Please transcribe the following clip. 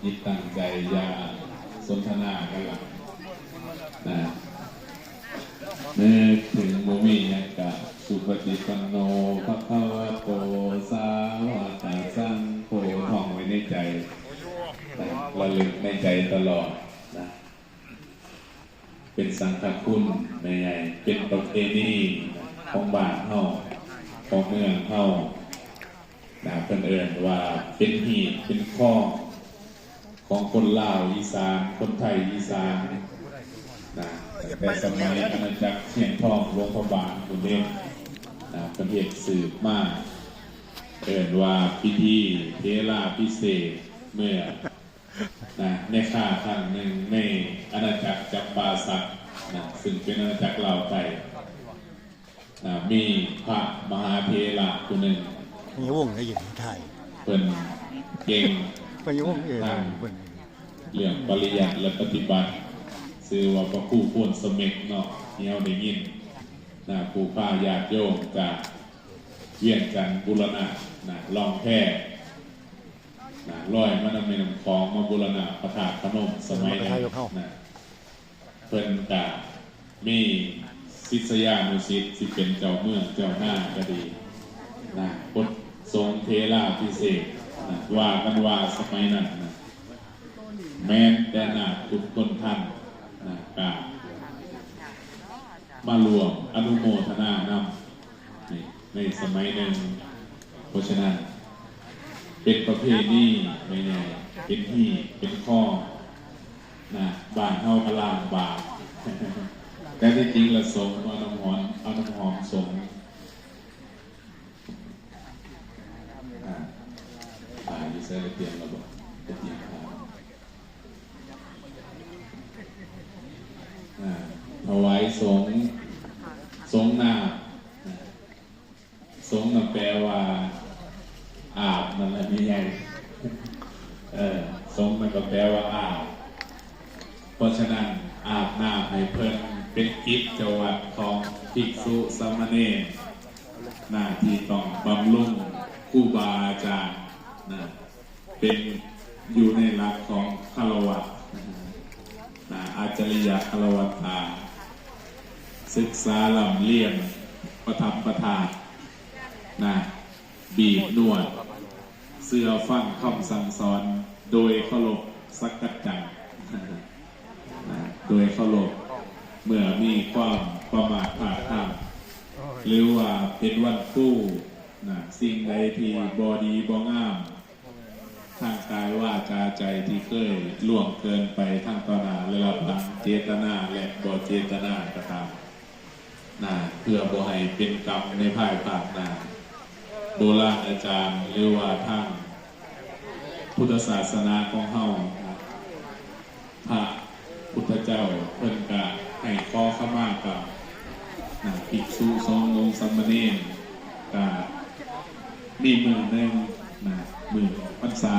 ຈິດຕັ້ງໃຈຢ່າສົນທະນາກັນລະນະ ນຶກເຖິງບໍ່ມີຫຍັງກະ ສຸປະຕິປັນໂນ ພະຄະວະໂຕ ສາວະກະສັງໂຄ ທ່ອງໄວ້ໃນໃຈນະ ລະລຶກໃນໃຈຕະຫຼອດນະ. ເປັນສັງຄະຄຸນແມ່ໃຫຍ່ ເປັນປະເພນີຂອງບ້ານເຮົາ ຂອງເມືອງເຮົານະ ເພິ່ນເອີ້ນວ່າເປັນຮີດເປັນຄອງຂອງຄົນລາວອີສານ ຄົນໄທອີສານນະ ຕັ້ງແຕ່ສະໄໝອານາຈັກຊຽງທອງ ຫຼວງພະບາງພຸ້ນເດ້ນະ ເພິ່ນເຮັດສືບມາ ເອີ້ນວ່າພິທີເຖລາພິເສກເມື່ອ ນະ ໃນຄາຄັ້ງໜຶ່ງໃນອານາຈັກຈຳປາສັກນະ ຊຶ່ງເປັນອານາຈັກລາວໃຕ້ນະ ມີພະມະຫາເຖລະຜູ້ໜຶ່ງ ພະຍາວົງໄດ້ຍິນຖ່າຍ ເພິ່ນເກັ່ງ ພະຍາວົງເອີ ທາງເລື່ອງປະລິຍັດ ແລະ ປະຕິບັດ ຊື່ວ່າພະຄູໂພນສະເມັກເນາະ ທີ່ເຮົາໄດ້ຍິນນະ ຜູ້ພາຍາດໂຍມຈາກວຽງຈັນບູລະນະນະ ລ່ອງແພ ນະ ລອຍມານຳແມ່ນ້ຳຂອງ ມາບູລະນະພະທາດພະນົມສະໄໝນັ້ນນະ ເພິ່ນກະມີສິດສະຍານຸສິດ ຊິເປັນເຈົ້າເມືອງເຈົ້ານາກະດີນະ ກົດສົງເຖລາພິເສກນະ ວ່າກັນວ່າສະໄໝນັ້ນນະ ແມ່ນແຕ່ນາກຂຸນຄົນທັນນະ ກະມາຮ່ວມອະນຸໂມທະນານຳ ໃນ ໃນສະໄໝໜຶ່ງ. ເພາະສະນັ້ນ ເປັນປະເພນີແມ່ໃຫຍ່ ເປັນຮີດເປັນຄອງນະ ບ້ານເຮົາກະລ້າງບາດ ແຕ່ທີ່ຈິງລະສົງ ເອົານ້ຳຫອມ ເອົານ້ຳຫອມສົງ ອາ ຜ້າຢູ່ໃສລະ ຕຽມລະບໍ? ໄປຕຽມຜ້າ ອາ ຖວາຍສົງ ສົງນ້ຳ ສົງນະແປວ່າອາບນັ້ນແຫຼະແມ່ໃຫຍ່ ເອີ ສົງນະກະແປວ່າອາບ ເພາະສະນັ້ນ ອາບນ້ຳໃຫ້ເພິ່ນ ເປັນກິດຈະວັດຂອງພິກສຸສາມະເນນນະ ທີ່ຕ້ອງບຳລຸງຄູບາອາຈານນະ ເປັນ ຢູ່ໃນຫຼັກຂອງຄາລະວະນະ ອາຈະລິຍະຄາລະວັດຖາ ສຶກສາລ່ຳລຽນ ປະຖຳປະທານນະ ບີບນວດ ເຊື່ອຟັງຄຳສັ່ງສອນ ໂດຍເຄົາລົບສັກກັດຈັງນະ ໂດຍເຄົາລົບ ເມື່ອມີຄວາມປະໝາດພາດພລັ້ງ ຫຼືວ່າເປັນວັນຄູນະ ສິ່ງໃດທີ່ບໍ່ດີບໍ່ງາມ ທາງກາຍ ວາຈາ ໃຈ ທີ່ເຄີຍລ່ວງເກີນໄປທັງຕໍ່ໜ້າ ແລະ ຮັບຫຼັງ ເຈດຕະນາ ແລະ ບໍ່ເຈດຕະນາກໍຕາມນະ ເພື່ອບໍ່ໃຫ້ເປັນກຳໃນພາຍພາກໜ້າ. ໂບລານອາຈານ ຫຼືວ່າທາງພຸດທະສາສະໜາຂອງເຮົານະ ພະພຸດທະເຈົ້າເພິ່ນກະໃຫ້ຂໍຂະມາກັບນະ ພິກສຸສົງ ສົງສາມະເນນ ກະມີມື້ໜຶ່ງນະ ມື້ອອກພັນສາ